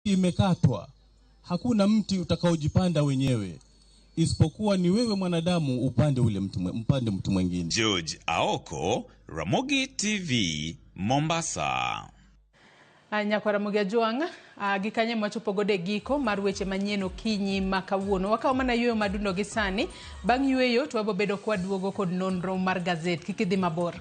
Imekatwa, hakuna mti utakaojipanda wenyewe, isipokuwa ni wewe mwanadamu upande ule mti, mpande mti mwingine. George Aoko, Ramogi TV, Mombasa. Nyakwara Ramogi Ajwang', gi kanye mwachopo godo e giko mar weche manyien okinyi ma kawuono. Wakawo mana yueyo madundo gi sani. Bang' yueyo to wabo bedo kwaduogo kod nonro mar gazet. Kik idhi mabor.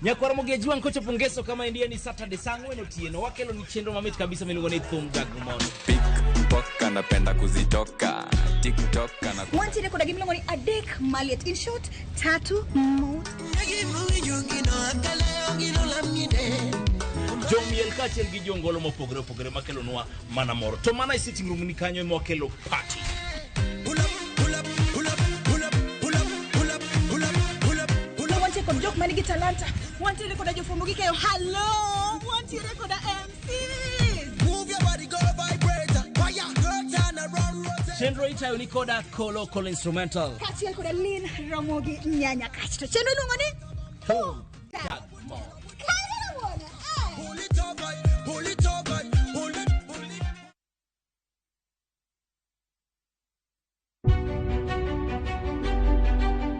Nyakwar Ramogi Ajwang' kochopo ngeso kama endiye ni Saturday saa ang'wen otieno wakelo ni chenro mamit kabisa miluongo ni Thum Dag Mondo. Pickpocket anapenda kuzitoka TikTok ana Wantiere koda gimiluongo ni adek maliet. In short, tatu mot. Jomiel kaachiel gi jongolo mopogore opogore makelonwa mana mor. To mana e sitting room ni kanyo ema wakelo party. Wantiere kod jok manigi talanta. Wantiere koda jofwambo gi keyo. Hello! Wantiere koda MCs. Move your body, go vibrator. Fire, go turn around, rotate. Chenro itayo ni koda Kolo Kolo Instrumental. Kaachiel koda Lin Ramogi Nyanya Kasto. Chenro iluongo ni Thum Dag Mor. Kanyo wuon. Pull it up, pull it up, pull it, pull it.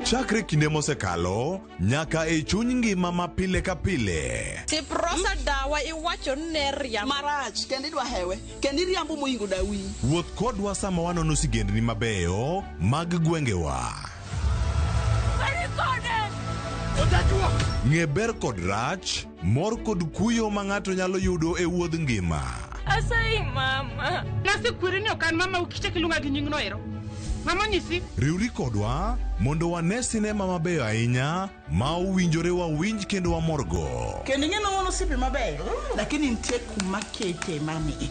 Chakre kinde mosekalo nyaka e chuny ngima ma pile ka pile. Tiprosa dawa iwacho ni ne riambo. Marach kendo idwa hewe kendo iriambo moingo dawi. Wuoth kodwa sama wanono sigendni mabeyo mag gwengewa. Ng'e ber kod rach, mor kod kuyo ma ng'ato nyalo yudo e wuodh ngima. Asayi mama. Nasekweri ni ok an mama ukichak iluonga gi nyingno ero. Mama onyisi. Riwri kodwa mondo wane sinema mabeyo ahinya ma owinjore wawinj kendo wamorgo. Kendo ing'e ni wan osiepe mabeyo lakini nitie kuma kete mami.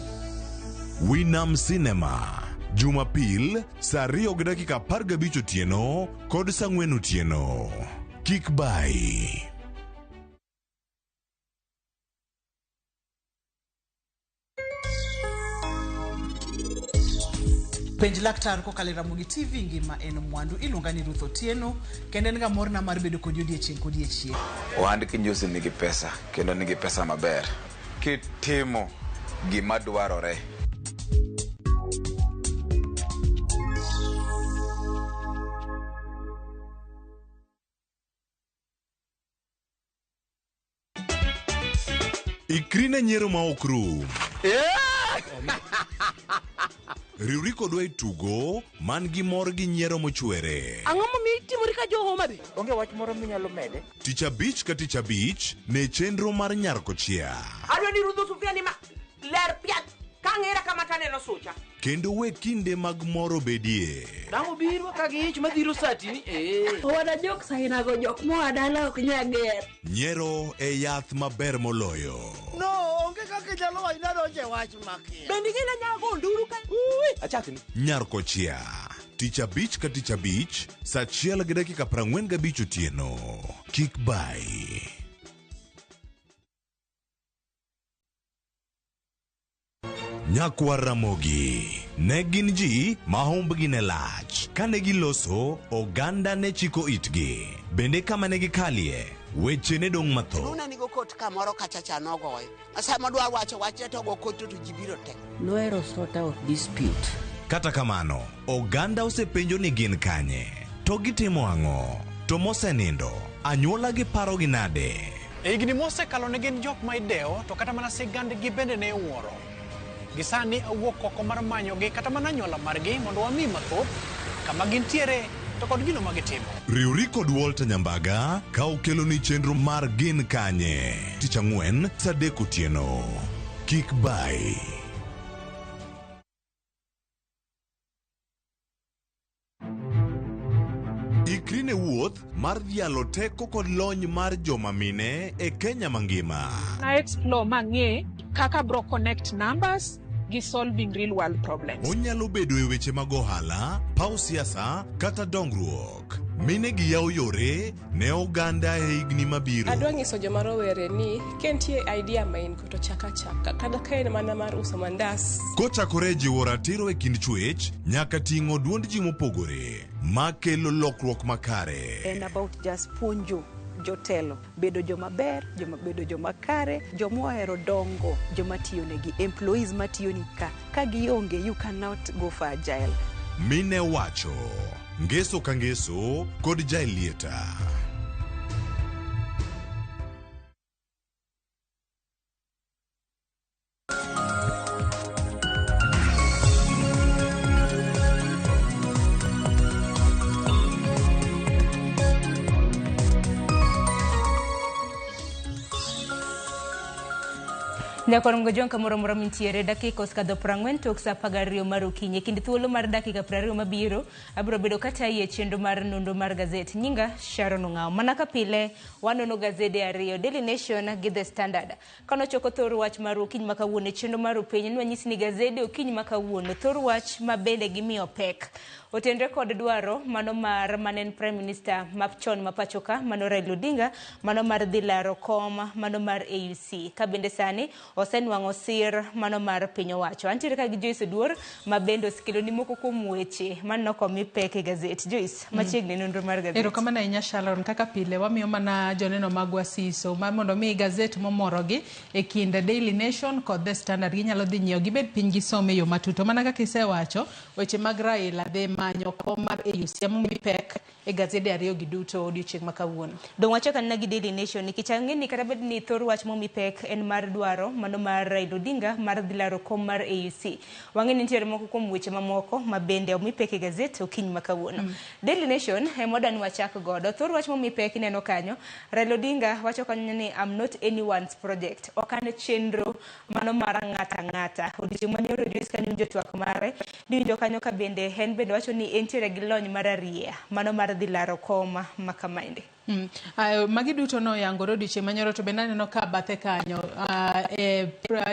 Winam Cinema Jumapil saa 2:15 otieno kod saa 4 otieno. Kik bayi. Penj laktar kokalo e Ramogi TV ngima en mwandu. Iluonga ni Ruth Otieno kendo en ga morna mar bedo kodi odiechieng' kodiechieng'. Ohand kinjosi nigi pesa kendo nigi pesa maber kitimo gima dwarore. Ikri ne nyiero ma ok rum. Riwri kodwa e tugo man gi mor gi nyiero mochwere. Ang'o momiyo itimori ka jo Homa Bay? Onge wach moro minyalo mede? Tich abich ka tich abich ne chenro mar Nyar Kochia. Adwa ni rudho sufria ni ma ler piat ka ng'era kama taneno sucha. Kendo we kinde mag mor obedie. Dang' obiro ka gi ich madhiro satini eh. Owada jok sainago jok moa dala ok nya ger. Nyiero e yath maber moloyo. No, onge kaka inyalo wacho ni adonjo e wach makia. Bende ing'e ni anyago nduru ka. Achakni. Nyar Kochia. Tich abich ka tich abich, saa 1:45 otieno. Kik bayi. Nyakwar Ramogi ne gin ji ma humbgi ne lach. Kane giloso, oganda ne chiko itgi. Bende kama ne gikalie, weche ne dong' mathoth. Luna nigo kot kamoro kacha cha nogoyo. Sama dwa wacho wachne to go kot to ji biro te. Nohero sort out dispute. Kata kamano, oganda osepenjo ni gin kanye, to gitimo ang'o, to mosenindo, anyuola gi parogi nade? E higni mosekalo ne gin jok ma idewo to kata mana sigandgi bende ne iwuoro. Gi sani awuok oko mar manyogi kata mana anyuola margi mondo wami mathoth kama gintiere to kod gino ma gitimo. Riwri kod Walter Nyambaga ka okeloni chenro mar Gin Kanye tich ang'wen saa 3 otieno. Kik bayi. Ikri ne wuoth mathoth mar dhialo teko kod lony mar joma mine e Kenya mangima. Na explore mang'e kaka bro connect numbers gi solving real world problems. Onyalo bedo e weche mag ohala, paw siasa kata dongruok. Mine gi yawo yore ne oganda e higni mabiro. Adwa nyiso joma rowere ni ka nitie idea ma in go to chak achaka kata ka en mana mar uso mandas. Kochakore e jiwo ratiro e kind chwech nyaka ting'o duond ji mopogore makelo lokruok makare. En about just puonjo jotelo bedo joma ber, joma bedo joma kare, joma ohero dongo, joma tiyo negi, employees matiyo ni ka. Ka gionge, you cannot go for agile. Mine wacho ngeso ka ngeso kod Jaelieta. Nyakwar Mgojwang' kamoro amora mintiere dakika osekadho 40 tok saa 12 mar okinyi. E kind thuolo mar dakika 20 mabiro, abiro bedo katayi e chenro mar nonro mar gazet. Nyinga Sharon Ong'awo. Mana ka pile, wanono gazede ariyo, Daily Nation gi The Standard. Kanochoko thor wach mar okinyi ma kawuono e chenro mar upiny, nwanyisi ni gazede okinyi ma kawuono, thor wach ma bende gimiyo pek. Otenre kod dwaro mano mar manen Prime Minister machon ma pacho ka, mano Raila Odinga, mano mar dhi laro kom, mano mar AUC. Ka bende sani osenwang'o sir mano mar piny owacho. Antiere ka gi Joyce Oduor ma bende osekeloni moko kuom weche maneno komi pek e gazet. Joyce, machiegni nonro mar gazet. Erokamano ahinya Sharon, kaka pile wamiyo mana joneno magwa siso mar mondo mi gazet momorogi e kind Daily Nation kod The Standard ginyalo dhi nyiewo gibed piny gisome e yo matut. To mana kaka isewacho, weche mag Raila dhi manyo kom mar AUC emomi pek e gazede ariyo gi duto odiochieng' ma kawuono. Dong' wachak anena gi Daily Nation nikech ang'e ni kata bed ni thor wach momi pek en mar dwaro mano mar Raila Odinga mar dhi laro kom mar AUC. Wang'e ni nitiere moko kuom weche mamoko ma bende omi pek e gazet okinyi ma kawuono. Daily Nation ema wadwa ni wachak godo. Thor wach momi pek ineno kanyo, Raila Odinga wacho kanyo ni I'm not anyone's project. Ok an chenro mano mar ng'ata ng'ata. Odiochieng' manyoro Joyce kanyo winjo twak mare, niwinjo kanyo ka bende en bende wacho ni entiere gi lony mar ariya mano mar dhi laro kom ma kamaendi. Magi duto noyangore odiochieng' manyoro to bende aneno ka bathe kanyo e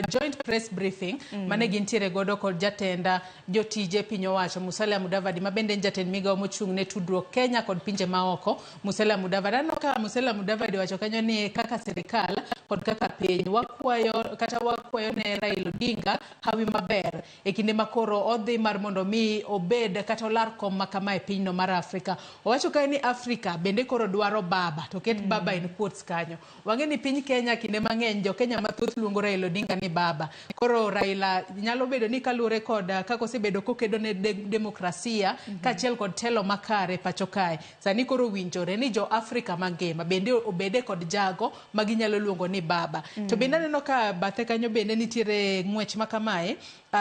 joint press briefing mane gintiere godo kod jatenda jotije piny owacho Musalia Mudavadi ma bende en jatend migawo mochung' ne tudruok Kenya kod pinje maoko. Musalia Mudavadi, aneno ka Musalia Mudavadi owacho kanyo ni kaka sirikal kod kaka piny wakwayo kata wakwayo ne Raila Odinga hawi maber e kinde ma koro odhi mar mondo mi obed kata olar kom ma kama e pinyno mar Afrika. Owacho kae ni Afrika bende koro dwaro baba, to ket baba in quotes kanyo. Wang'e ni piny Kenya kinde mang'eny jo Kenya mathoth luongo Raila Odinga ni baba. Koro Raila nyalo bedo ni kaluwore kod kaka osebedo kokedo ne demokrasia kaachiel kod telo makare pacho kae. Sani koro winjore ni jo Afrika mangima bende obede kod jago ma ginyalo luongo ni baba. To bende aneno ka bathe kanyo bende nitiere ng'wech ma kamae,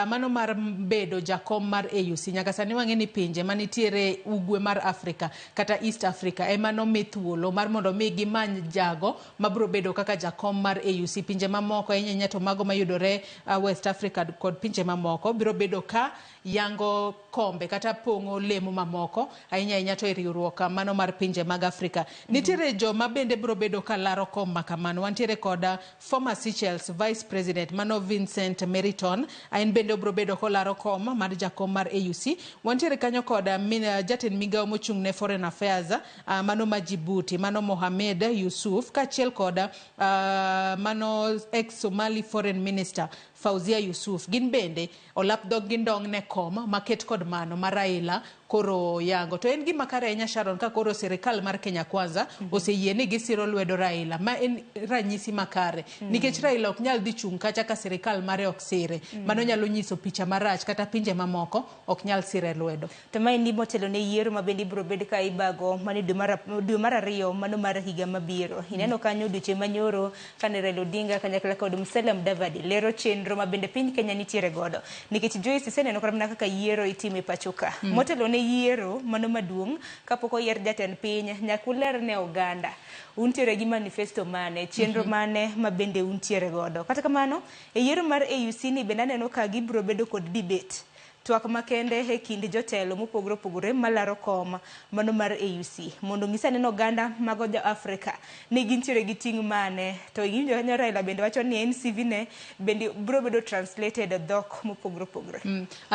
mano mar bedo jakom mar AUC. Nyaka sani wang'e ni pinje manitiere ugwe mar Afrika kata East Africa ema nomi thuolo mar mondo mi gimany jago mabiro bedo kaka jakom mar AUC. Pinje mamoko ahinya ahinya to mago mayudore West Africa kod pinje mamoko biro bedo ka yango kombe kata pong'o lemo mamoko ahinya ahinya to e riwruok mano mar pinje mag Afrika. Nitiere joma bende biro bedo ka laro kom ma kamano. Wantiere kod former Seychelles Vice President mano Vincent Meriton, en bende obiro bedo kolaro kom mar jakom mar AUC. Wantiere kanyo kod jatend migawo mochung' ne Foreign Affairs mano ma Djibouti mano Mohamed Yusuf kaachiel kod mano ex Somali Foreign Minister Fauzia Yusuf. Gin bende olap dhog gi ndong' ne kom maket kod mano ma Raila koro yango. To en gima kare ahinya Sharon ka koro sirikal mar Kenya Kwanza oseyie ni gisiro lwedo Raila, ma en ranyisi makare nikech Raila ok nyal dhi chung' kacha ka sirikal mare ok sire. Mano nyalo nyiso picha marach kata pinje mamoko ok nyal sire lwedo. To maendi motelo ne yiero ma bende ibiro bed ka ibago mano dwe mar ariyo mano mar higa mabiro. Ineno kanyo odiochieng' manyoro kane Raila Odinga kanyakla kod Musalia Mudavadi lero chenro ma bende piny Kenya nitiere godo. Nikech Joyce iseneno kata mana kaka yiero itimo e pacho ka. Motelo ne yiero mano maduong' kapok oyier jatend piny nyaka uler ne oganda. Untiere gi manifesto mane, chenro mane ma bende untiere godo. Kata kamano, e yiero mar AUC ni bende aneno ka gibiro bedo kod debate. Twak makende e kind jotelo mopogore opogore malaro kom mano mar AUC mondo onyis ane ni oganda mago jo Afrika ni gintiere gi ting' mane. To iwinjo kanyo Raila bende wacho ni NCV ne bende biro bedo translated e dhok mopogore opogore.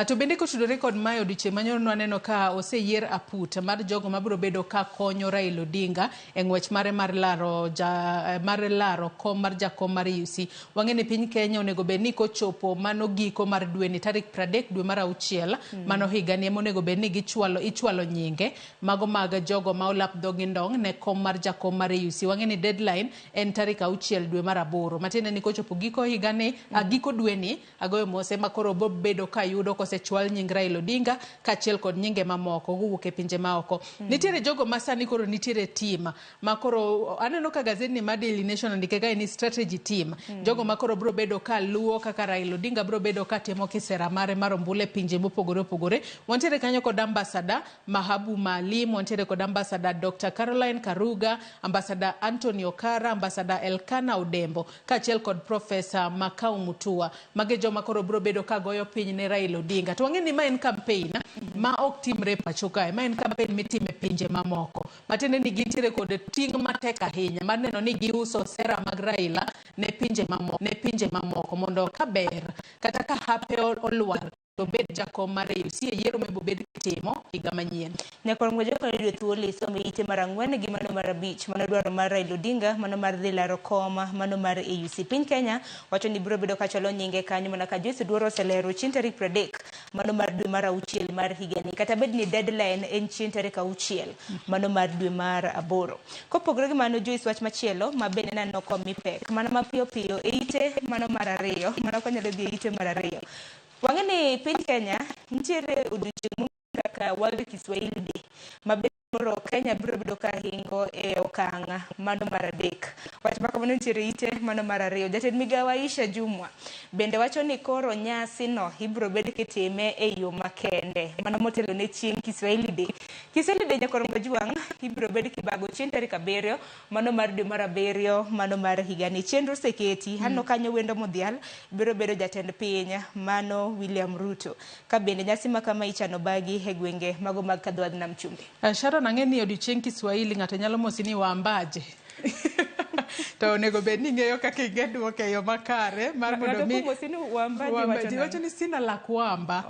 To bende kotudore kod mae odiochieng' manyoro nwaneno ka oseyier aput mar jogo mabiro bedo ka konyo Raila Odinga e ng'wech mare mar laro ja, mar laro kom mar jakom mar AUC. Wang'e ni piny Kenya onego bed ni kochopo mano giko mar dwe ni tarik 30 dwe mar 6 mano higani ema onego bed ni gichwalo ichwalo nyinge mago mag jogo ma olap dhogi ndong' ne kom mar jakom mar AUC. Wang'e ni deadline en tarik 6 dwe mar 8 matiende ni kochopo giko higani giko dwe ni agoyo mose ma koro bo bedo ka yudo kosechwal nying Raila Odinga kaachiel kod nyinge mamoko kowuok e pinje maoko. Nitiere jogo ma sani koro nitiere team ma koro aneno ka gazetni mar Daily Nation ondike kae ni strategy team. Jogo ma koro biro bedo ka luwo kaka Raila Odinga biro bedo ka timo kisera mare mar ombulu e pinje mopogore opogore. Wantiere kanyo kod ambassador Mahabu Maalim, wantiere kod ambassador Dr. Caroline Karuga, ambassador Anthony Okara, ambassador Elkana Odembo kaachiel kod Professor Makau Mutua. Magi joma koro biro bedo ka goyo piny ne Raila Odinga. To wang'e ni ma en campaign ma ok timre e pacho kae, ma en campaign mitimo e pinje mamoko. Matiende ni gintiere kod ting' matek ahinya mar neno ni giuso sera mag Raila ne pinje mamoko, ne pinje mamoko mondo ka ber kata ka hape olwar to obed jakom mar AUC e yiero mabiro bed kitimo higa manyien. Nyakwar Ngwejo kod yudo thuolo isomo ite mar 4 gi mano mar 5 mano dwaro mar Raila Odinga mano mar dhi laro kom mano mar AUC. Piny Kenya wacho ni biro bedo kachwalo nyinge kanyo mana ka Joyce Oduor oselero chieng' tarik 30 mano mar dwe mar 6 mar higani kata bed ni deadline en chieng' tarik 6 mano mar dwe mar 8. Kopogore gi mano Joyce wach machielo ma bende naneno komi pek mana mapiyo piyo e ite mano mar 2 mano konyalo dhi e ite mar 2. Wang'e ni piny Kenya nitiere odiochieng' mong'ere kaka World Kiswahili Day ma bende koro Kenya biro bedo ka hingo e okang' mano mar 3. Wach ma kamano nitiere ite mano mar 2. Jatend migawo Aisha Jumwa bende wacho ni koro nyasi no ibiro bed kitime e yo makende mano motelo ne chieng' Kiswahili Day. Kiswahili Day nyakwar Majwang' ibiro bed kibago chieng' tarik 7 mano mar dwe mar 7 mano mar higani. Chenro oseketi aneno kanyo wendo modhial biro bedo jatend piny mano William Ruto. Ka bende nyasi ma kama ichano bagi e gwenge mago mag Kadwadh Nam Chumbi. Sharon ang'e ni odiochieng' Kiswahili ng'ato nyalo mosi ni wambaje. To onego bed ni ing'eyo kaka ing'e duoke e yo makare mar mondo mi Ng'ato komosi ni wambaje wacho nang'o? Wacho ni sina la kuamba.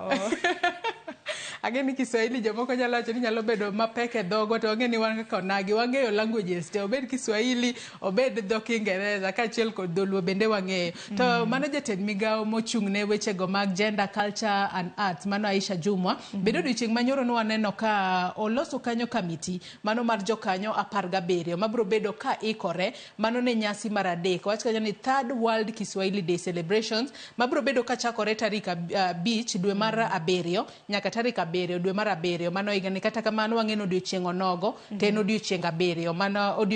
Ang'e ni Kiswahili jomoko nyalo wacho ni nyalo bedo mapek e dhogwa to wang'e ni wan kaka onagi wang'eyo languages te obed Kiswahili obed dho Kiingereza kaachiel kod dholuo bende wang'eyo. To mano jatend migawo mochung' ne wechego mag gender, culture and arts mano Aisha Jumwa. Bende odiochieng' manyoro ne waneno ka oloso kanyo kamiti mano mar jokanyo 17 mabiro bedo ka ikore mano ne nyasi mar 3. Wach kanyo ni Third World Kiswahili Day celebrations mabiro bedo ka chakore tarik 5 dwe mar 7 nyaka tarik 7 dwe mar 7 mano higani. Kata kamano wang'e ni odiochieng' onogo to en odiochieng' 7 mano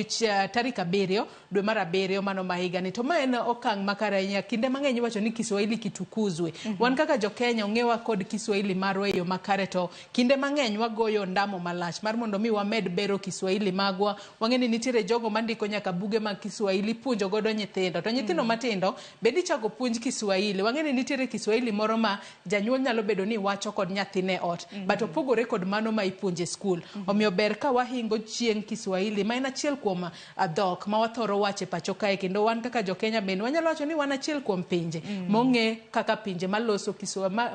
tarik 7 dwe mar 7 mano ma higani. To ma en okang' makare ahinya. Kinde mang'eny iwacho ni Kiswahili kitukuzwe. Wan kaka jo Kenya ong'ewa kod Kiswahili marwa e yo makare to kinde mang'eny wagoyo ndamo malach mar mondo mi wamed bero Kiswahili magwa. Wang'e ni nitiere jogo mandiko nyaka buge mag Kiswahili puonjo godo nyithindo. To nyithindo matindo bende ichako puonj Kiswahili. Wang'e ni nitiere Kiswahili moro ma janyuol nyalo bedo ni wacho kod nyathine ot. But opogore kod mano ma ipuonje skul. Omiyo ber ka wahingo chieng' Kiswahili ma en achiel kuom dhok ma wathoro wacho e pacho kae kendo wan kaka jo Kenya bende wanyalo wacho ni wan achiel kuom pinje mong'e kaka pinje maloso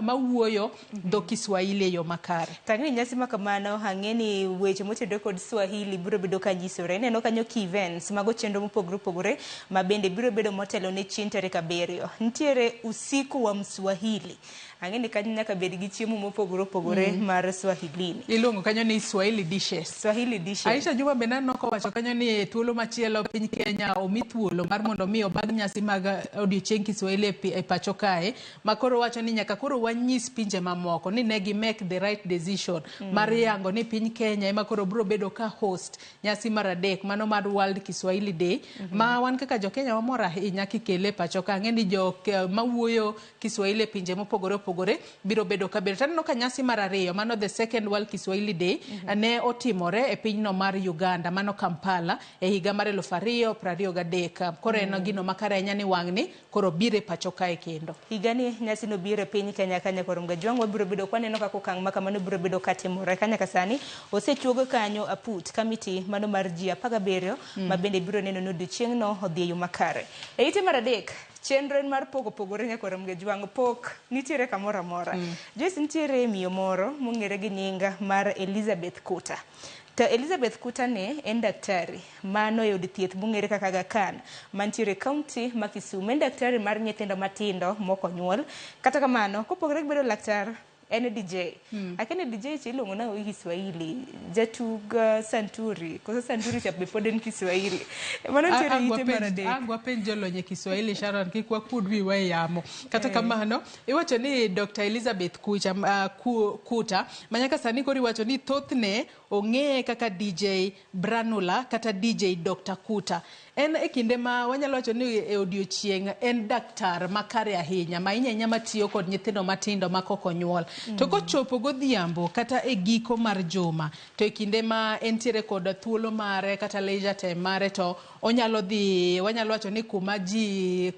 mawuoyo dho Kiswahili e yo makare. Tang'ni nyasi ma kamano ang'e ni weche motudore kod Swahili biro bedo ka nyisore. Ineno kanyo key events mago chenro mopogore opogore ma bende biro bedo motelo ne chieng' tarik 7. Nitiere usiku wa Mswahili. Ang'e ni kanyo nyaka bed gi chiemo mopogore opogore mar Swahilini. Iluongo kanyo ni Swahili dishes. Swahili dishes. Aisha Jumwa bende aneno kowacho kanyo ni e thuolo machielo piny Kenya omi thuolo mar mondo mi obag nyasi mag odiochieng' Kiswahili e pacho kae ma koro wacho ni nyaka koro wanyis pinje mamoko ni ne gi make the right decision mar yango ni piny Kenya ema koro biro bedo ka host nyasi mar 3 mano mar World Kiswahili Day ma wan kaka jo Kenya wamor ahinya kikele pacho ka. Ang'e ni jo mawuoyo Kiswahili e pinje mopogore opogore biro bedo ka bedo. Taneno ka nyasi mar ariyo mano the second World Kiswahili Day ne otimore e pinyno mar Uganda, mano Kampala, e higa mar 2023. Koro en gino makare ahinya ni wang'ni koro biro e pacho kae kendo. Higani nyasi no biro e piny Kenya ka nyakwar Mgajwang' wabiro bedo kwaneno kaka okang' ma kamano biro bedo katimore. Ka nyaka sani osechuog kanyo aput kamiti mano mar ji 17 ma bende biro neno ni odiochieng'no odhi e yo makare. E ite mar adek, chenro en mar pok opogore nyakwar Mgajwang', pok nitiere kamoro amora. Joyce, nitiere miyo moro mong'ere gi nying mar Elizabeth Kuta. To Elizabeth Kuta ni en daktari mano e od thieth mong'ere kaka Aga Khan mantiere e kaunti ma Kisumu. En daktari mar nyithindo matindo mok onyuol. Kata kamano, kopogore gi bedo laktar, en DJ. Akia ni DJ cha iluongo nang'o gi Kiswahili? Jatug santuri. Koso santuri cha be pod en Kiswahili. Mano nitiere ite mar adek. Ang' wapenj jolony e Kiswahili, Sharon, kik wakuod wiwa e yamo. Kata kamano, iwacho ni Dr. Elizabeth Kucha, Kuta, ma nyaka sani koro iwacho ni thothne ong'eye kaka DJ Branula kata DJ Dr. Kuta. En e kinde ma wanyalo wacho ni e odiochieng' en daktar makare ahinya, ma ahinya ahinya matiyo kod nyithindo matindo ma kok onyuol. To kochopo godhiambo kata e giko mar juma, to e kinde ma entiere kod thuolo mare kata leisure time mare, to onyalo dhi, wanyalo wacho ni kuma ji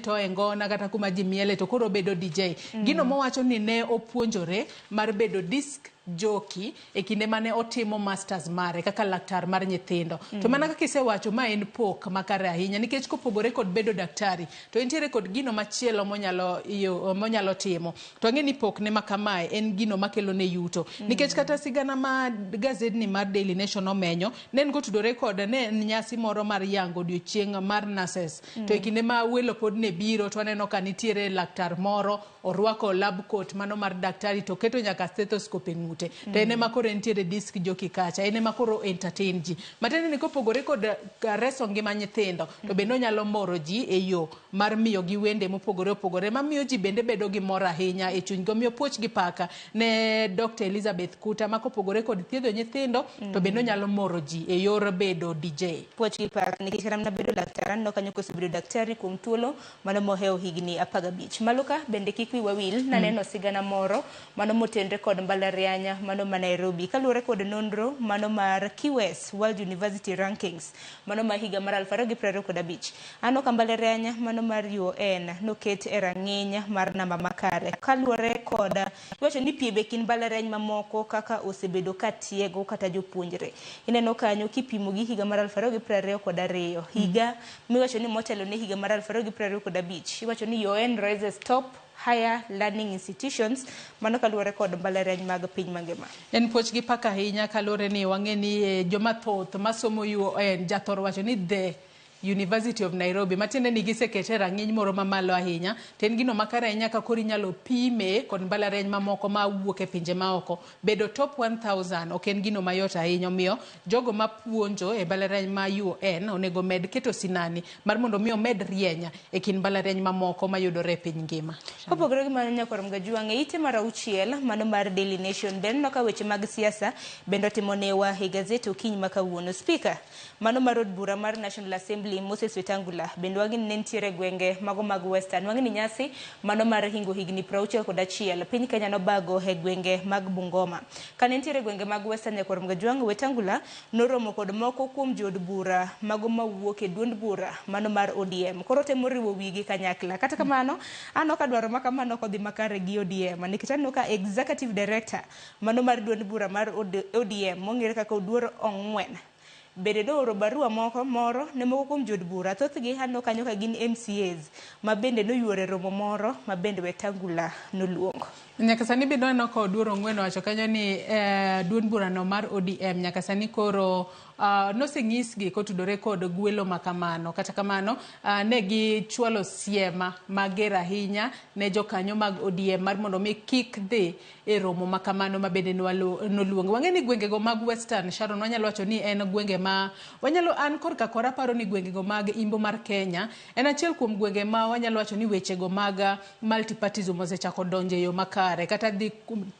toe ngona kata kuma ji miele, to koro obedo DJ. Gino mowacho ni ne opuonjore mar bedo disc jockey e kinde mane otimo masters mare kaka laktar mar nyithindo. To mana kaka isewacho, ma en pok makare ahinya nikech kopogore kod bedo daktari to entiere kod gino machielo monyalo timo. To ang'e ni pok ne makamae en gino makelo ne yuto. Nikech kata sigana ma gazedni mar Daily Nation omenyo ne en kotudore kod ne en nyasi moro mar yango odiochieng' mar nurses. To e kinde ma welo pod ne biro to aneno ka nitiere laktar moro orwako lab coat mano mar daktari to keto nyaka stethoscope e ng'ute. To en ema koro entiere disc jockey kacha, en ema koro entertain ji. Matiende ni kopogore kod reso ngima nyithindo, to bende onyalo moro ji e yo mar miyo gi wende mopogore opogore mamiyo ji bende bedo gi mor ahinya e chunygi. Omiyo puoch gi paka ne Dr. Elizabeth Kuta ma kopogore kod thiedho nyithindo, to bende onyalo moro ji e yor bedo DJ. Puoch gi paka nikech kata mana bedo laktar, aneno kanyo kosebedo daktari kuom thuolo mano mohewo higni 15. Malo ka bende kik wiwa wil, naneno sigana moro mano motenre kod mbalariany mano ma Nairobi kaluwore kod nonro mano mar QS World University Rankings mano ma higa mar 2025. Aneno ka mbalariany mano mar UoN noket e rang'iny mar namba makare kaluwore kod iwacho ni piem e kind mbalariany mamoko kaka osebedo ka tiego kata jopuonjre. Ineno kanyo kipimo gi higa mar 2022, higa miwacho ni motelo ne higa mar 2025, iwacho ni UoN rises top higher learning institutions mano kaluwore kod mbalariany mag piny mangima. En puoch gi paka ahinya kaluwore ni wang'e ni joma thoth masomo UoN jathor wacho ni the University of Nairobi, matiende ni gisekete rang'iny moro mamalo ahinya, to en gino makare ahinya ka koro inyalo pime kod mbalariany mamoko mawuok e pinje maoko. Bedo top 1000 ok en gino mayot ahinya, omiyo jogo mapuonjo e mbalariany ma UoN onego med keto sinani mar mondo mi omed rieny e kind mbalariany mamoko mayudore e piny ngima. Kopogore gi mano nyakwar Mgajwang', e ite mar 6 mano mar Daily Nation bende neno ka weche mag siasa bende otimo newa e gazet okinyi ma kawuono. Speaker mano mar od bura mar National Assembly Moses Wetangula bende wang'e ni ne nitiere gwenge mago mag Western. Wang'e ni nyasi mano mar hingo higni 61 piny Kenya nobago e gwenge mag Bungoma. Kane nitiere gwenge mag Western nyakwar Mgajwang', Wetangula noromo kod moko kuom jood bura mago mawuok e duond bura mano mar ODM. Koro temo riwo wigi kanyakla. Kata kamano, aneno ka dwaro ma kamano ok odhi makare gi ODM nikech aneno ka executive director mano mar duond bura mar ODM mong'ere kaka Oduor Ong'wen bende nooro barua moro ne moko kuom jood bura, thothgi aneno kanyo ka gin MCAs ma bende noyuoro e romo moro ma bende Wetangula noluongo. Nyaka sani bende waneno ka Oduor Ong'wen owacho kanyo ni duond burano mar ODM nyaka sani koro noseng'isgi kotudore kod gwelo makamano. Kata kamano ne gichwalo siema mager ahinya ne jokanyo mag ODM mar mondo mi kik dhi e romo makamano ma bende noluongo. Wang'e ni gwengego mag Western, Sharon, wanyalo wacho ni en gwenge ma wanyalo an korka kora paro ni gwengego mag imbo mar Kenya en achiel kuom gwenge ma wanyalo wacho ni wechego mag multipartyism osechako donjo e yo makare kata dhi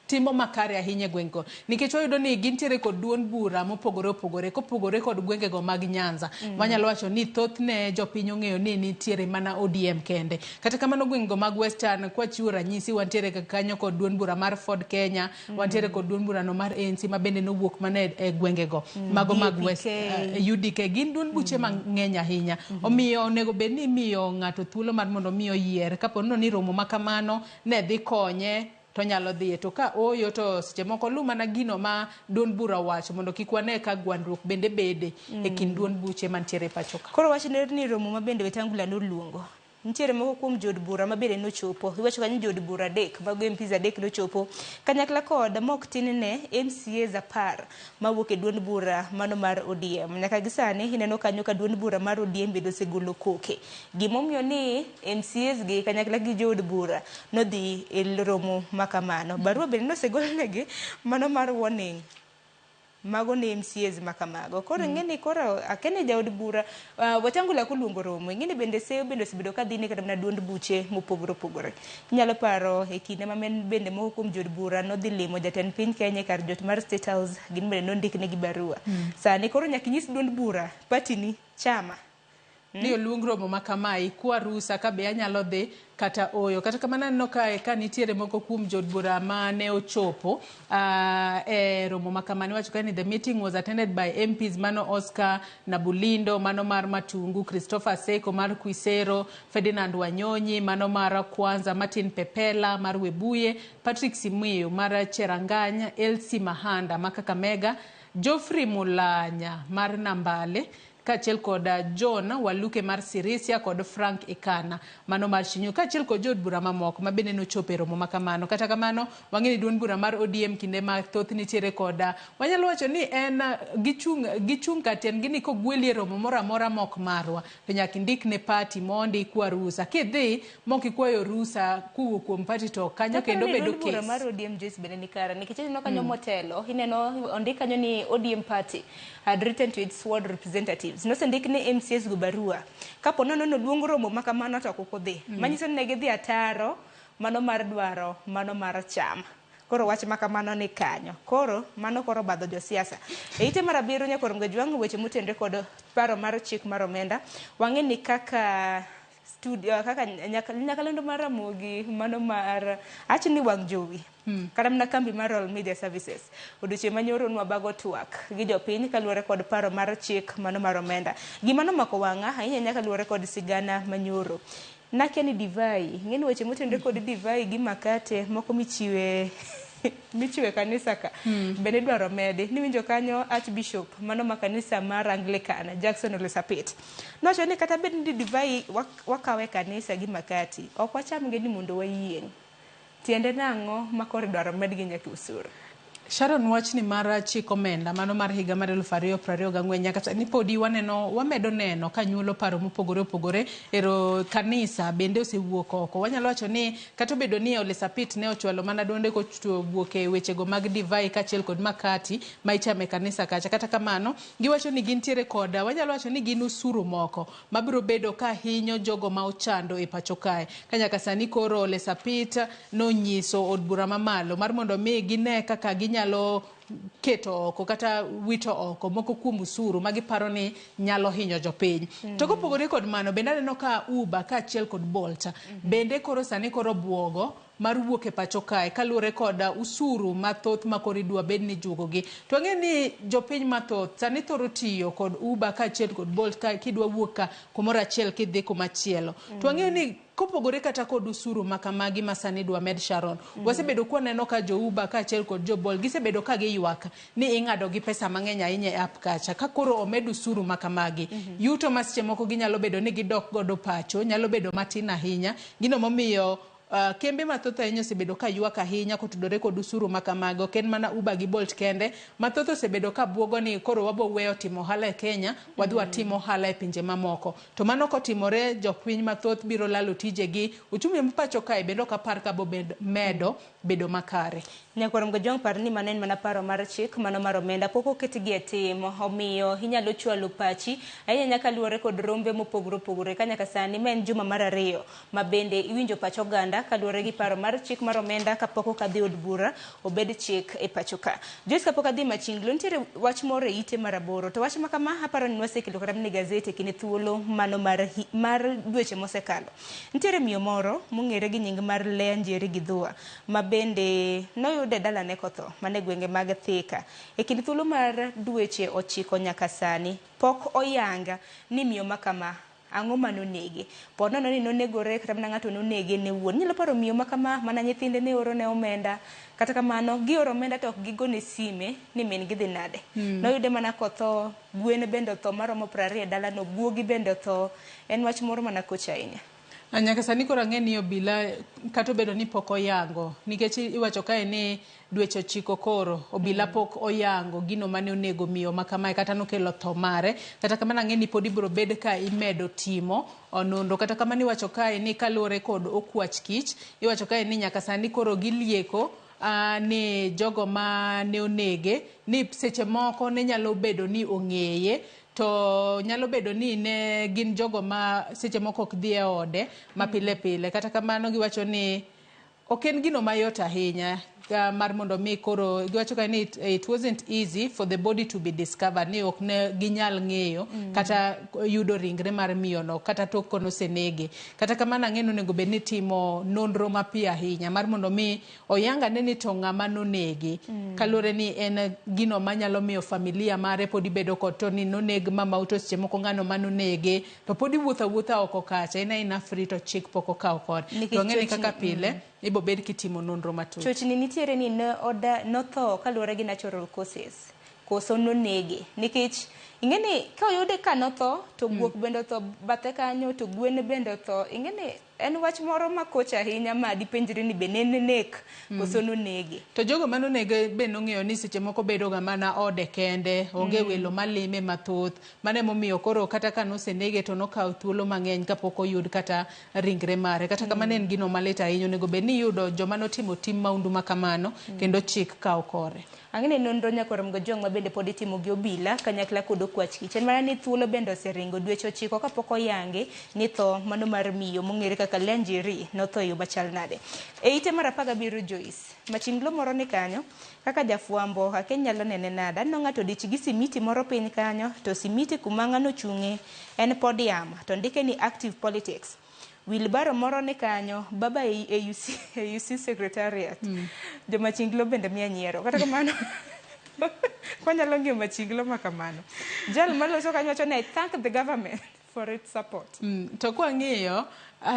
timo makare ahinya e gweng'go nikech wayudo ni gintiere kod duond bura mopogore opogore kopogore kod gwengego mag Nyanza. Wanyalo wacho ni thothne jopiny ong'eyo ni nitiere mana ODM kende. Kata kamano gwengego mag Western kwachiwo ranyisi wantiere kanyo kod duond bura mar Ford Kenya, wantiere kod duond burano mar ANC ma bende nowuok mana e gwengego mago mag West, UDK gin duond buche mang'eny ahinya. Omiyo onego bed ni imiyo ng'ato thuolo mar mondo mi oyier kapo ni romo ma kamano ne dhi konye to nyalo dhiye, to ka ooyo to seche moko lu mana gino ma duond bura owacho mondo kik wane ka gwandruok bende bede e kind duond buche mantiere e pacho ka. Koro wach ni romo ma bende Wetangula noluongo nitiere moko kuom jood bura ma bende nochopo. Iwacho kanyo jood bura 3 mago MPs 3 nochopo kanyakla kod mok tin ne MCAs 10 mawuok e duond bura mano mar ODM. Nyaka gi sani ineno kanyo ka duond bura mar ODM bende osegolo koke. Gimomiyo ni MCAs gi kanyakla gi jood bura nodhi e romo makamano. Barua bende nosegolnegi mano mar warning mago ne MCAs makamago. Koro ing'eni koro akene jaod bura Wetangula koluongo romo ing'eni bende seyo bende osebedo ka dhine kata mana duond buche mopogore opogore. Inyalo paro e kinde ma bende moko kuom jood bura nodhi limo jatend piny Kenya e kar jot mar State House, gin bende nondiknegi barua. Sani koro nyaka inyis duond bura party ni chama ni oluong romo ma kamae kwa rusa ka be anyalo dhi kata oyo. Kata kamano aneno kae ka nitiere moko kuom jood bura mane ochopo e romo ma kamano. Iwacho ka ni the meeting was attended by MPs mano Oscar Nabulindo, mano mar Matungu, Christopher Seko mar Kuisero, Ferdinand Wanyonyi mano mar Kwanza, Martin Pepela mar Webuye, Patrick Simiyu mar Cherangany, Elsie Mahanda ma Kakamega, Geoffrey Mulanya mar Nambale, kaachiel kod John Waluke mar Sirisia kod Frank Ikana mano mar Shinyu, kaachiel kod jood bura mamoko ma bende nochopo e romo ma kamano. Kata kamano wang'e ni duond bura mar ODM kinde mathoth nitiere kod wanyalo wacho ni en gichung' ka tiendgi ni kogweli e romo moro amora mok marwa to nyaka indik ne party mondi ikwa rusa. Kidhi mok ikwayo rusa kowuok kuom party to kanyo kendo bedo kes. Bura mar ODM Joyce bende ni kare nikech ineno kanyo motelo, ineno ondik kanyo ni ODM party had written to its ward representatives. Nosendik ne MCAs go barua kapo nono noluong romo ma kamano to ok odhi. Manyiso ni ne gidhi ataro mano mar dwaro mano mar chama. Koro wach ma kamano ni kanyo. Koro mano koro badho josiasa. E ite mar 7 nyakor Mgajwang' weche motenre kod paro mar chik mar omenda. Wang'e ni kaka studio kaka nyakalondo mar Ramogi mano mar achni wang' jowi. Kata mana kambi mar Royal Media Services odiochieng' manyoro nwabago twak gi jopiny kaluwore kod paro mar chik mano mar omenda. Gima nomako wang'a ahinya nyaka luwore kod sigana manyoro. Nakia ni divai, ng'eni weche motenre kod divai gi makate moko michiwe kanisa ka bende idwaro medi. Niwinjo kanyo Archbishop mano ma kanisa mar Anglican Jackson Ole Sapit nowacho ni kata bed ni divai wakawe kanisa gi makati ok wachamgi ni mondo wayieng'. Tiende nang'o ma koro idwaro medgi nyaka osuru? Sharon, wachni mar chik omenda mano mar higa mar 2024 nyaka sani podi waneno wamedo neno ka nyuolo paro mopogore opogore. Ero kanisa bende osewuok oko. Wanyalo wacho ni kata obedo ni Ole Sapit ne ochwalo mana duonde kochwuok e wechego mag divai kaachiel kod makati ma ichamo e kanisa kacha, kata kamano giwacho ni gintiere koda wanyalo wacho ni gin usuru moko mabiro bedo ka hinyo jogo ma ochando e pacho kae. Ka nyaka sani koro Ole Sapit nonyiso od bura mamalo mar mondo mi gine kaka ginyalo keto oko kata wito oko moko kuom usuru ma giparo ni nyalo hinyo jopiny. To kopogore kod mano bende aneno ka Uber kaachiel kod Bolt bende koro sani koro buogo mar wuok e pacho kae kaluwore kod usuru mathoth ma koro idwa bed ni juogogi. To ang'e ni jopiny mathoth sani thoro tiyo kod Uber kaachiel kod Bolt ka kidwa wuok ka kumoro achiel kidhi kumachielo. To ang'eyo ni kopogore kata kod usuru makamagi ma sani idwa med Sharon, wasebedo kwaneno ka jo Uber kaachiel kod jo Bolt gisebedo ka giywak ni ing'ado gi pesa mang'eny ahinya e app kacha. Ka koro omed usuru makamagi, yuto ma seche moko ginyalo bedo ni gidok godo pacho nyalo bedo matin ahinya. Gino momiyo kembe mathoth ahinya osebedo ka ywak ahinya kotudore kod usuru makamago. Ok en mana Uber gi Bolt kende, mathoth osebedo ka buogo ni koro wabo weyo timo ohala e Kenya, wadhi watim ohala e pinje mamoko. To mano kotimore, jopiny mathoth biro lalo tijegi, uchumi ma pacho kae bende ok apar ka bo medo bedo makare. Nyakwar Mgajwang' par ni mano en mana paro mar chik mano mar omenda pok oketgi e tim, omiyo inyalo chwalo pachi ahinya nyaka luwore kod rombe mopogore opogore. Ka nyaka sani ma en juma mar 2 ma bende iwinjo pach oganda omenda kaluwore gi paro mar chik mar omenda kapok okadhi od bura obed chik e pacho ka. Joyce, kapok adhi Machinglo, nitiere wach moro e ite mar aboro, to wach ma kama aparo ni wasekelo kata mana e gazet e kinde thuolo mano mar dweche mosekalo. Nitiere miyo moro mong'ere gi nying mar Leah Njeri Githua ma bende noyude e dalane kotho mana e gwenge mag Thika. E kind thuolo mar dweche 9 nyaka sani, pok oyang ni miyo ma kama ang'o manonege. Po nono ni nonegore kata mana ng'ato nonege ne wuon. Inyalo paro miyo ma kama mana nyithinde ne oro ne omenda. Kata kamano gioro omenda to ok gigone sime ni min gidhi nade. Noyude mana kotho, gwen bende otho maromo 20 e dalano, guogi bende otho. En wach moro mana kocha ahinya. Nyaka sani koro ang'e ni obila kata obedo ni pok oyango, nikech iwacho kae ni dweche 9 koro obila pok oyango gino mane onego miyo ma kamae kata nokelo tho mare. Kata kamano ang'e ni pod ibiro bed ka imedo timo nonro. Kata kamano iwacho kae ni kaluwore kod okwach kich, iwacho kae ni nyaka sani koro gilieko ni jogo mane onege ni seche moko ne nyalo bedo ni ong'eye, to nyalo bedo ni ne gin jogo ma seche moko ok dhi e ode ma pile pile. Kata kamano giwacho ni ok en gino mayot ahinya mar mondo mi koro giwacho ka ni it wasn't easy for the body to be discovered, ni ok ne ginyal ng'eyo kata yudo ringre mar miyono kata tok konosenege. Kata kamano ang'e ni onego bed ni timo nonro mapiyo ahinya mar mondo mi oyangane ni to ng'ama nonege. Kaluwore ni en gino manyalo miyo familia mare pod bedo kod to ni noneg mamau to seche moko ng'ano manonege to pod iwuotho awuotha oko kacha, en aena free to chik pok okawo kode. To ang'e ni kaka pile ibo bed kitimo nonro matut. Chochni nitiere ni notho kaluwore gi natural causes koso nonege, nikech ing'e ni ka oyude ka notho to guok bende otho bathe kanyo to gwen bende otho. Ing'e ni en wach moro makoch ahinya ma dipenjri ni be ne en nek koso nonege. To jogo manonege be nong'eyo ni seche moko bedo ga mana ode kende, onge welo malime mathoth. Mano emomiyo koro kata ka nosenege to nokawo thuolo mang'eny kapok oyud kata ringre mare. Kata kamano en gino malit ahinya, onego bed ni iyudo joma notimo tim maundu ma kamano kendo chik kawo kore. Ang'e ni nonro nyaka rom gi Ojwang' ma bende pod itimo gi obila kanyakla kod okwach kich. En mana ni thuolo bende oseringo dweche 9 kapok oyangi ni tho mano mar miyo mong'ere kaka Leah Njeri notho e yo machal nade. E ite mar 17 Joyce, machinglo moro ni kanyo kaka jafwambo akia inyalo nene nade. Aneno ng'ato odich gi simiti moro piny kanyo to simiti kuma ng'ano ochung'e en podium to ndike ni active politics. Wilbaro moro ni kanyo, baba AUC secretariat. Jomachinglo bende miya nyiero. Kata kamano, kwanyalo ng'iyo machinglo ma kamano. Jal maloso kanyo wacho ni I thank the government for its support. To kwang'iyo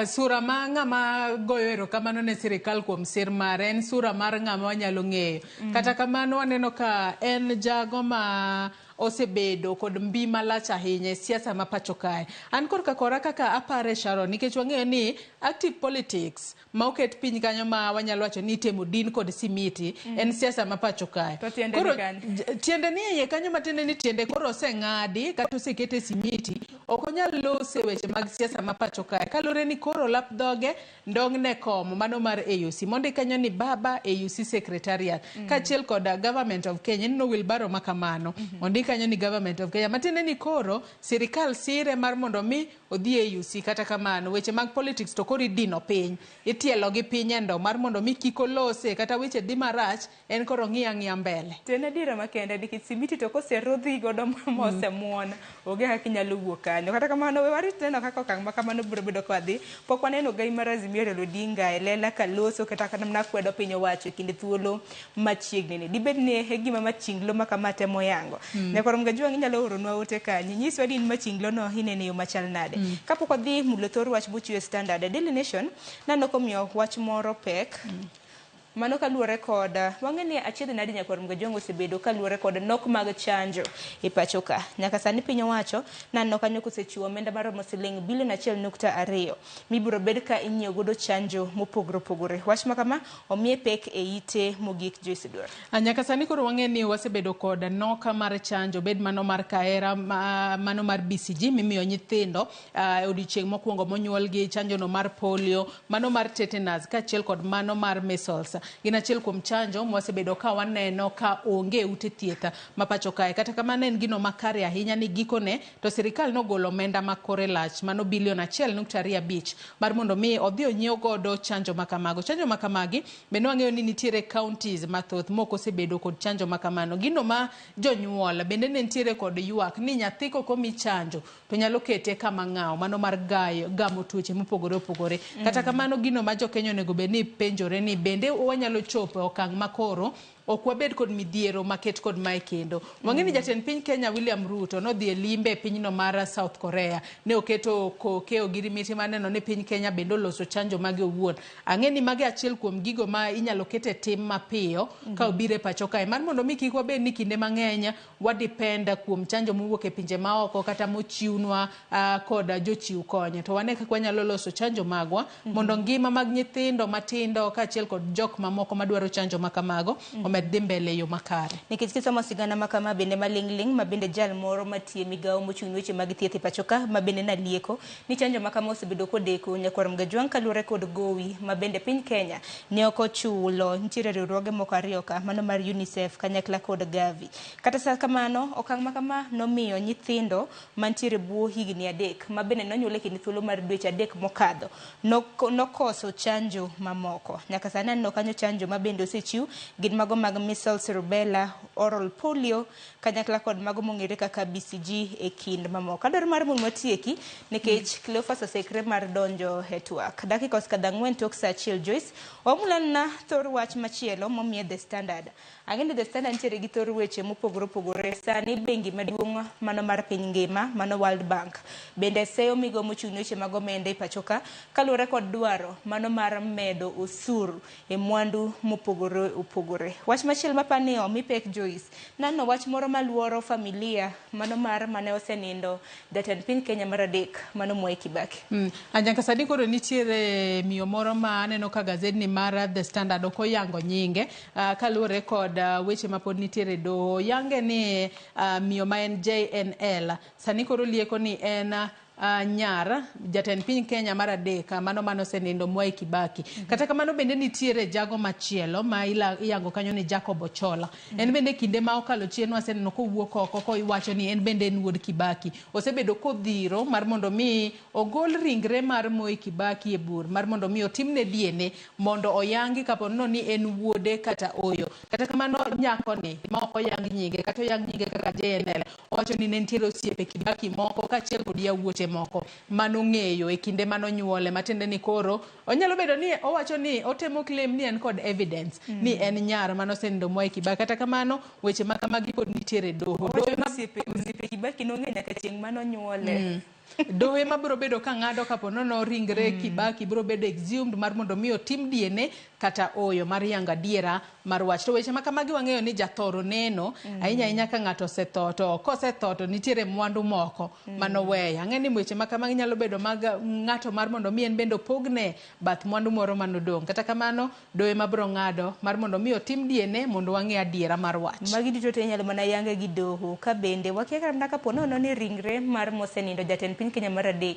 sura ma ng'ama goyo erokamano ne sirikal kuom sir mare en sura mar ng'ama wanyalo ng'eyo. Kata kamano waneno ka en jago ma osebedo kod mbi malach ahinya e siasa ma pacho kae. An korka kora kaka apare Sharon, nikech wang'eyo ni active politics ma oket piny kanyo ma wanyalo wacho ni itemo din kod simiti en siasa ma pacho kae. To tiende ni Koro kanye? tiende ni iye kanyo matiende ni tiende koro oseng'adi kata osekete simiti, ok onyal lose weche mag siasa ma pacho kae. Kaluwore ni koro lap dhoge ndong'ne kom mano mar AUC. Mondik kanyo ni baba AUC secretariat. Kaachiel kod government of Kenya, ineno wilbaro ma kamano. Ondik kanyo ni government of Kenya. Matiende ni koro sirikal sire mar mondo mi odhi AUC. Kata kamano weche mag politics to koro idino piny. Itielo gi piny e ndo mar mondo mi kik olose kata weche dhi marach en koro ng'iyo ang'iya mbele. To en adiera makende nikech simiti to koserodhi godo mosemuon, onge kaka inyalo wuok kanyo. Kata kamano we warit neno kaka okang' ma kamano biro bedo ka dhi. Pok waneno gai mar Azimio Raila Odinga e lela kaloso kata mana kwedo piny owacho e kinde thuolo machiegni ni. Dibed ni e gima machinglo ma kama temo yango. Nyakwar Mgajwang' inyalo oronwa ote kanyo. Nyiswa ni in machinglo no inene yo machal nade. Kapok wadhi mulo thor wach mochiw e Standard, Daily Nation naneno komiyo wach moro pek. Mano kaluwore kod wang'e ni achiedh nadi nyakwar Mgajwang' osebedo kaluwore kod nok mag chanjo e pacho ka. Nyaka sani piny owacho naneno kanyo kosechiwo omenda maromo siling bilion 1.2 mibiro bed ka inyiewo godo chanjo mopogore opogore. Wach ma kama omiye pek e ite mogik Joyce Duor. Nyaka sani koro wang'e ni wasebedo kod nok mar chanjo, bed mano mar Kahera, mano mar BCG mimiyo nyithindo e odiochieng' mokwongo monyuolgi, chanjo no mar polio, mano mar tetanus kaachiel kod mano mar measles. Gin achiel kuom chanjo mwasebedo ka waneno ka onge ute thieth ma pacho kae. Kata kamano en gino makare ahinya ni gikone to sirikal nogolo omenda ma kore lach mano bilion 1.25 mar mondo mi odhi onyiew godo chanjo makamago. Chanjo makamagi bende wang'eyo ni nitiere counties mathoth mok osebedo kod chanjo makamano. Gino ma jonyuol bende ne nitiere kod ywak ni nyathi kok omi chanjo to nyalo kete kama ng'aw mano mar gayo gamo tuoche mopogore opogore. Kata kamano gino ma jokenya onego bed ni penjore ni bende wanyalo chopo e okang' makoro ok wabed kod midhiero maket kod mae kendo. Wang'e ni jatend piny Kenya William Ruto nodhi e limbe e pinyno mar South Korea. Ne oketo koke ogirimiti mar neno ni piny Kenya bende oloso chanjo mage owuon. Ang'e ni magi achiel kuom gigo ma inyalo ket e tim mapiyo ka obiro e pacho kae. Mar mondo mi kik wabed ni kinde mang'eny wadepend kuom chanjo mowuok e pinje maoko kata mochiwnwa kod jochiw kony. To wane kaka wanyalo loso chanjo magwa mondo ngima mag nyithindo matindo kaachiel kod jok mamoko madwaro chanjo makamago omed dhi mbele e yo makare. Nikech kisomo sigana ma kama bende maling'ling' ma bende jal moro matiye migawo mochung' ne weche mag thieth e pacho ka ma bende nalieko ni chanjo ma kama osebedo kodeko nyakwar Mgajwang' kaluwore kod gowi ma bende piny Kenya ne ok ochulo. Nitiere riwruoge moko ariyo ka mano mar UNICEF kanyakla kod Gavi. Kata sa kamano okang' ma kama nomiyo nyithindo mantiere bwo higni 3 ma bende nonyuol e kind thuolo mar dweche 3 mokadho nokoso chanjo mamoko. Nyaka sani aneno kanyo chanjo ma bende osechiw gin mago mag measles, rubella, oral polio kanyakla kod mago mong'ere kaka BCG e kind mamoko. Adwaro mar mondo watieki nikech Cleophas oseikre mar donjo e twak. Dakika osekadho 4 tok saa 1 Joyce, wamulana thor wach machielo momiye The Standard. Ang'e ni The Standard nitiere gi thor weche mopogore opogore. Sani bengi maduong' mano mar piny ngima mano World Bank bende seyo migawo mochung' ne weche mag omenda e pacho ka kaluwore kod dwaro mano mar medo osuru e mwandu mopogore opogore. Wach machielo mapani omi pek Joyce, nano wach moro maluoro familia mano mar mane osenindo jatend piny Kenya mar 3 mano Mwai Kibaki. Anyanka sani koro nitiere miyo moro ma aneno ka gazedni mar The Standard ok oyango nyinge kaluwore kod weche mapod nitiere doho. Yange ni miyo ma en JNL sani koro lieko ni en nyar jatend piny Kenya mar 3 mano mane osenindo Mwai Kibaki. Kata kamano bende nitiere jago machielo ma iyango kanyo ni Jacob Ochola. En bende kinde ma okalo chien waseneno kowuok oko kowacho ni en bende en wuod Kibaki. Osebedo kodhiro mar mondo mi ogol ringre mar Mwai Kibaki e bur mar mondo mi otimne DNA mondo oyangi kapo ni en wuode kata oyo. Kata kamano nyakoni ma ok oyang nyinge kata oyang nyinge kaka JNL owacho ni ne nitiere osiepe Kibaki moko kaachiel kod yawuote moko manong'eyo e kinde manonyuole, matiende ni koro onyalo bedo ni owacho ni otemo claim ni en kod evidence ni en nyar manosenindo Mwai Kibaki. Kata kamano weche ma kamagi pod nitiere doho. Osiepe Kibaki nong'e nyaka chieng' manonyuole. Doho ema biro bedo ka ng'ado kapo nono ringre Kibaki biro bedo exhumed mar mondo mi otim DNA kata oyo mar yango adiera mar wach. To weche ma kamagi wang'eyo ni jathoro neno ahinya ahinya ka ng'ato osetho, to kosetho to nitiere mwandu moko manoweyo. Ang'e ni weche ma kamagi nyalo bedo mag ng'ato mar mondo mi en bende opogne bath mwandu moro manodong'. Kata kamano doho ema biro ng'ado mar mondo mi otim DNA mondo wang'e adiera mar wach. Magi duto te inyalo mana yange gi doho. Ka bende wakia kata mana kapo nono ni ringre mar mosenindo jatend piny Kenya mar 3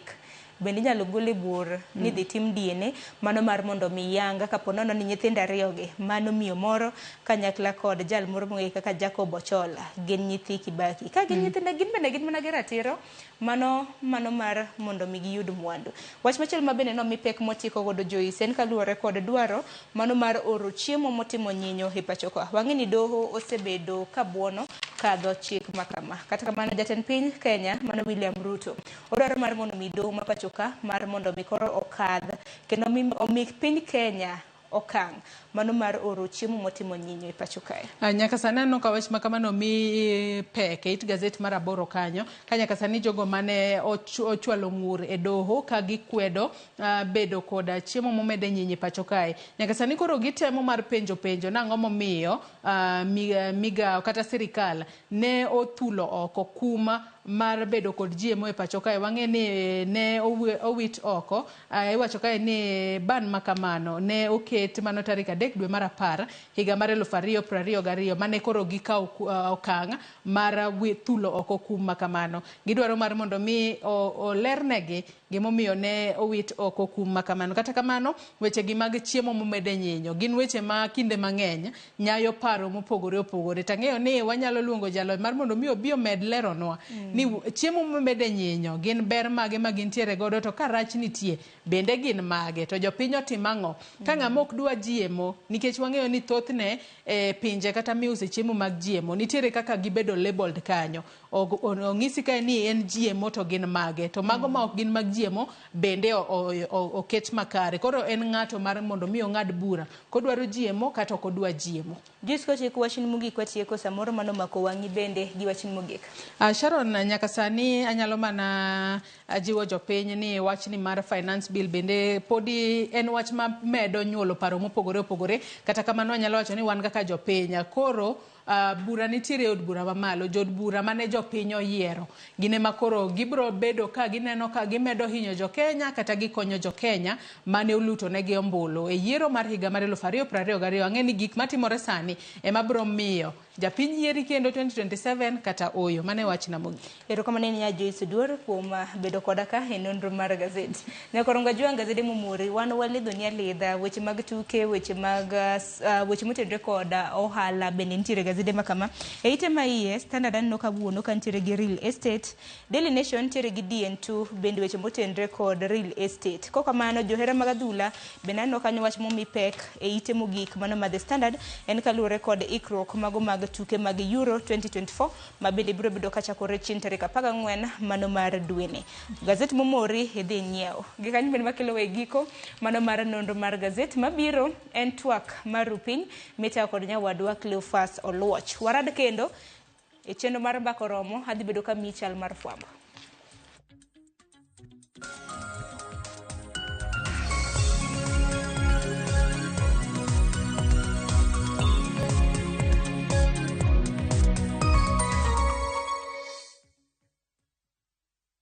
bende inyalo gol e bur ni dhi tim DNA mano mar mondo mi yanga kapo nono ni nyithindo ariyogi mano miyo moro kanyakla kod jal moro mong'ere kaka Jacob Ochola gin nyithi Kibaki. Ka gin nyithindo gin bende gin mana gi ratiro mano mar mondo mi giyud mwandu. Wach machielo ma bende nomi pek motieko godo Joyce en kaluwore kod dwaro mano mar oro chiemo motimo nyinyo e pacho ka. Wang'e ni doho osebedo ka buono kadho chik makama. Kata kamano jatend piny Kenya mano William Ruto odwaro mar mondo mi doho ma pacho ka mar mondo mi koro okadh kendo omi piny Kenya okang' mano mar oro chiemo motimo nyinyo e pacho kae. Nyaka sani aneno ka wach ma kamano mi pek e it gazet mar 8 kanyo, ka nyaka sani jogo mane ochwalo ng'ur e doho ka gikwedo bedo koda chiemo momede nyinyo e pacho kae. Nyaka sani koro gitemo mar penjo nang'o momiyo migawo kata sirikal ne othulo oko kuma mar bedo kod GMO e pacho kae. Wang'e ni ne owit oko, iwacho kae ni ban makamano ne oket mano tarik 3 dwe mar 10 higa mar 2022 mane koro gikawo okang' mar thulo oko kum makamano. Gidwaro mar mondo mi olernegi Gimomiyo ne owit oko kum ma kamano. Kata kamano, weche gi mag chiemo momede nyinyo gin weche ma kinde mang'eny nyayo paro mopogore opogore. Tang'eyo ni wanyalo luongo jalony mar mondo mi obi omed leronwa ni chiemo momede nyinyo gin ber mage ma gintiere godo, to ka rach nitie bende gin mage, to jopiny otim ang'o ka ng'ama ok dwa GMO, nikech wang'eyo ni thothne e pinje kata miuse chiemo mag GMO nitiere kaka gibedo labeled kanyo, ong'isi kae ni en GMO to gin mage, to mago ma ok gin mag GMO bende oket makare. Koro en ng'ato mar mondo mi ong'ad bura kodwaro GMO kata ok odwa GMO. Joyce, kotieko wachni mogik, watieko samoro mano mako wang'i bende gi wachni mogik. Sharon, nyaka sani anyalo mana jiwo jopiny ni wachni mar finance bill bende podi en wach ma medo nyuolo paro mopogore opogore. Kata kamano, anyalo wacho ni wan kaka jopiny koro bura nitiere e od bura mamalo, jood bura mane jopiny oyiero gin ema koro gibiro bedo ka gineno ka gimedo hinyo jokenya kata gikonyo jokenya mane oluto negi ombulu e yiero mar higa mar 2022. Ang'e ni gik matimore sani ema biro miyo japiny yieri kendo 2027 kata oyo. Mano e wachna mogik. Erokamano ne Joyce Oduor kuom bedo koda ka e nonro mar gazet. Nyakoronga Jwang' gazede momori, wan walidhoni alidha weche mag tuke, weche mag weche motenore kod ohala bende nitiere gazede ma kama. E ite ma iye, Standard aneno kawuono ka nitiere gi real estate, Daily Nation nitiere gi DN2 bende weche motenore kod real estate. Kokamano johera mag adhula bende aneno kanyo wach momi pek e ite mogik mano ma The Standard en kaluwore kod ikruok mago mag tuke mag Euro 2024 ma bende biro bedo kachakore chieng' tarik 14 mano mar dweni. Gazet momori idhi nyiew. Gikanyo bende makelo e giko mano mar nonro mar gazet mabiro en twak mar rupiny mitayo kod nyawadwa Cleophas Oluoch. Warad kendo e chenro mar mbaka oromo adhi bedo ka miyi chal mar fwambo.